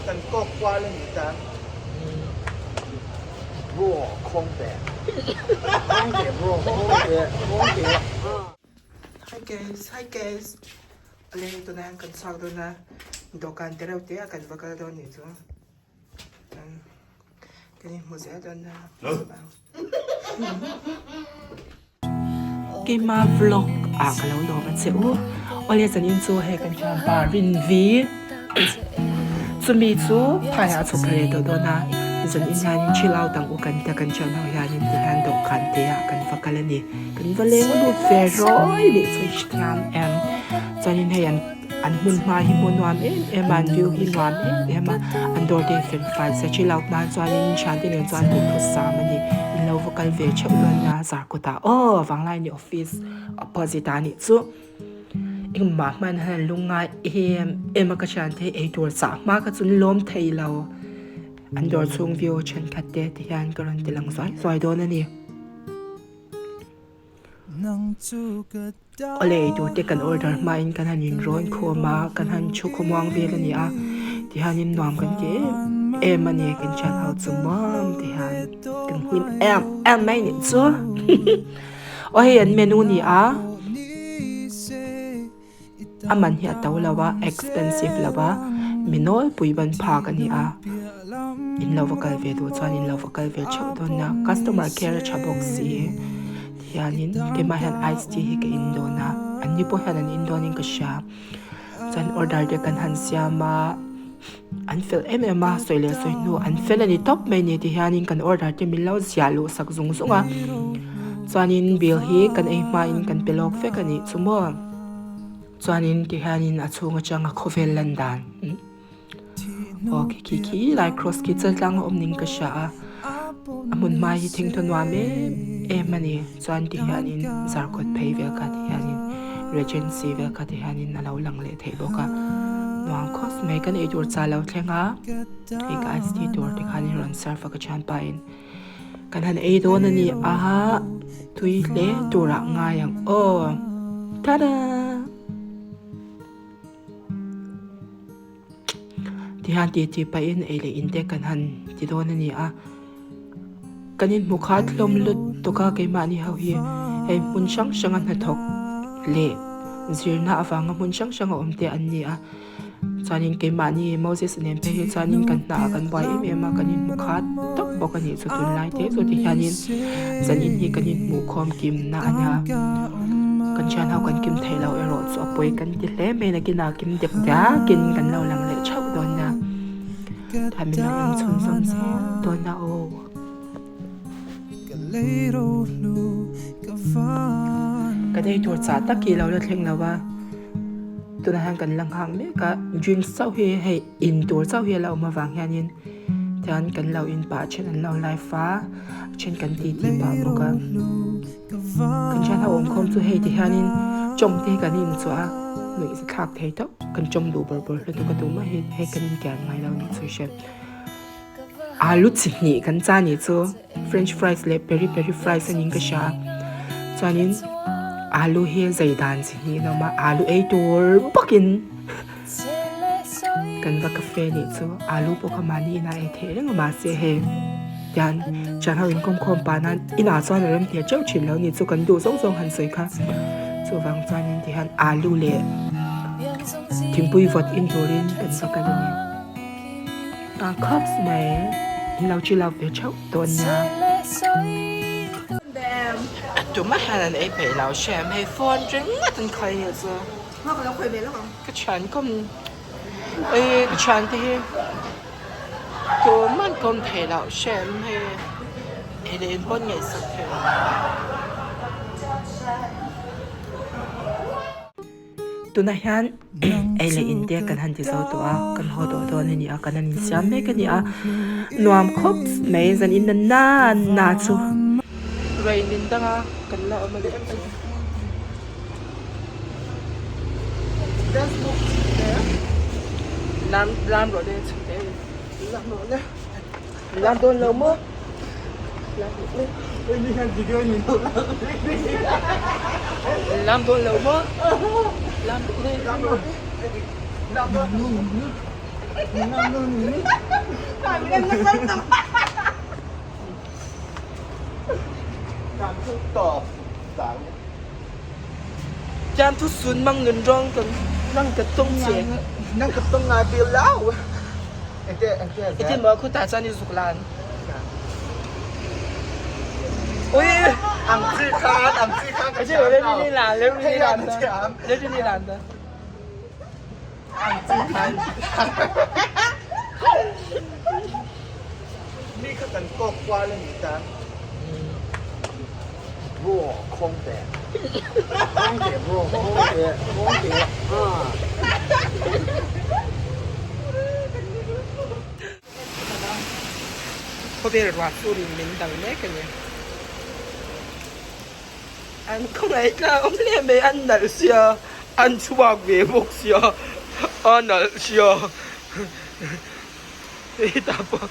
Kan kawk kual a ni ta. Bro, khawng teh. Khawng teh bro, khawng teh, khawng teh. Hi guys, hi guys. Awle tunah hian kan chhuak dawn a, dawhkan te reuh te a kan va kal dawn nih chu. Kan inhmu zel dawn a. Keima vlog ah ka lo lawm a che u. Awle zanin chu hei kan thianpa Rinvi chumi chu phaiah a chhuk thla leh tawh dawn a, zanin hianin chill out ang u kan tia kan thian ho hianin tihian dawhkan te ah kan va kal a ni. Kan va leng lut ve rawi leh chu i hrethiam em. Chuanin hei an an hmun hma hi hmuh nuam em em a, an view hi nuam em em a, an dawr te hi fel fai se chill out nan chuanin thiante nen chuan duhthusam a ni. In lo va kal ve theuh dawn nia Zarkawtah aw Vanglaini office opposite ah nih chu engmah hman hian an lungngai em em a ka thiante hi eitur chah hma kha chu an lawm thei lo an dawr chhung view thenkhat te ti hian ka rawn ti lang zuai zuai dawn a ni. Awle eitur te kan order hmain kan han inrawn khawm a, kan han thu khawmuang vel a ni a, tihianin nuam kan ti em em a ni, kan thian ho chu muam tihian kan hlim em em mai nih chu aw hei an menu ni a, a man hi a to lo a expensive lo a, mi nawlpui ban phak a ni a, in lo va kal ve duh chuan in lo va kal ve theuh dawn nia, customer care a tha bawk si. Hianin keimah hian ice tea hi ka in dawn a, an ni pawh hian an in dawnin ka hria. Chuan order te kan han siam a, an fel em em a, sawi leh sawi hnu an fel a ni tawp mai ni ti hianin kan order te min lo ziah luh sak zung zung a. Chuanin bill hi kan ei hmain kan pe lawk vek a nih chu maw. Chuanin ti hianin a chhung atanga khawvel lan dan. Aw khi khi khi lai cross khi chaltlang a awm ning ka hria a a hmun hma hi thingthaw nuam em em a ni chuan ti hianin zarkawt phei vel kha ti hianin regency vel kha ti hianin a lo lang leh theih bawk a nuam khawp mai kan eitur cha lo thleng a hei ka ice tea tur te khan in rawn serve a ka thianpa in kan han ei dawn a ni a tui hle turah ngai ang aw tada. Tihian ti ti pahin ei leh in te kan han ti dawn a ni a, kan inhmu khat hlawm lutuk a keimahni ho hi hei hmun hrang hranga hnathawk leh zirna avanga hmun hrang hranga awm te an ni a, chuanin keimahni Moses nen phei hi chuanin kan hnaah kan buai em em a kan inhmu khat tawp bawk a nih chu tunlai te chu tihianin zanin hi kan inhmuh khawm kimna a nia. Kan thian ho kan kim theih loh erawh chu a pawi kan ti hle mai nakinah kim dek dakin kan lo lang leh theuh dawn nia. Tha min lo en chhunzawm zel dawn a aw. Kan ei tur chah tak hi lo la thleng lo a, tunah hian kan la nghak mek a, drinks chauh hi hei in tur chauh hi a la awm avang hianin tian kan lo in pah a then an lo live a, a then kan titi pah bawk a. Kan thian ho awmkhawm chu hei ti hianin tawng te hi kan inchhuah a, nuih za thlak thei tawp kan tawng duh bawrh bawrh lutuk a tumah hi hei kan inkian ngai lo nih chu i hre. Alu chi hnih kan cha nih chu french fries leh peri peri fries a niin ka hria a, chuanin alu hi zai dan chi hnih an awm a, alu ei tur bawkin kan va cafe nih chu alu pawh kha mahni inah ei theih reng a mahse hei tian thian ho inkawm khawm pah nan inah chuan a rem hneh teuh thin lo ni chu kan duh zawng zawng han sawi kha chuvang chuanin tihian alu leh thingpui vawt in turin kan va kal a ni a khawp mai in lo chill out ve theuh dawn nia. Tumah hian an ei peih lo hrem hei phone ringawt an khawih nih chu. Ka thian kawm ei ka thian te hi tumah an kawm thei loh hrem hei ei leh in pawn ngaihsak thei lo. Tunah hian ei leh in te kan han ti zo tawh a kan haw tawh dawn a ni a kan han insiam mek a ni a nuam khawp mai zan in na na na chu. Rain in danga kan la awm a ni. Lam lam rawh le chhuk te lam rawh le lam dawn lo maw lam rawh le lam dawn lo maw lam rawh le lam rawh le. Tiang thu sun mang nun rawng kan rang ka tawng che. Nang ka tawng ngai bil lo. Ente ente Ente maw khu tah chuan i zuk lan. Ui ang chi khan ang chi khan ka thiam lo. Ni lan le ni lan le ni lan da. Ang chi khan. Mi kha kan kawk kual ani tan. Bro khong te. Khong te bro khong te khong te. Ah. Khawvel ruah turin min dang mek a ni. An khawngaih tlang awm hle mai, an nalh sia, an chhuak ve bawk sia, a nalh sia. Hetah pawh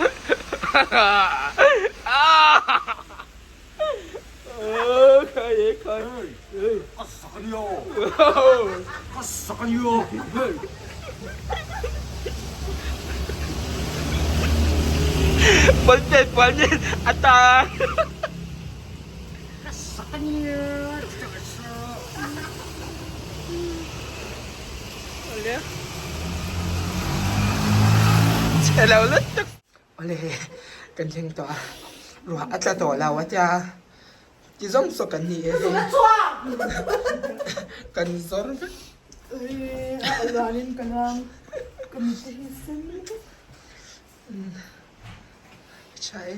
Ka sak a nia aw. Ka sak a nia aw. Puan puan in a tang. Ka sak a nia. Awle. Chhe lo lutuk. Awle kan thleng tawh a. Ruah a tla tawh lo a tia. Ti zawng saw kan ni e hei. Kan zawr vek. Tha e.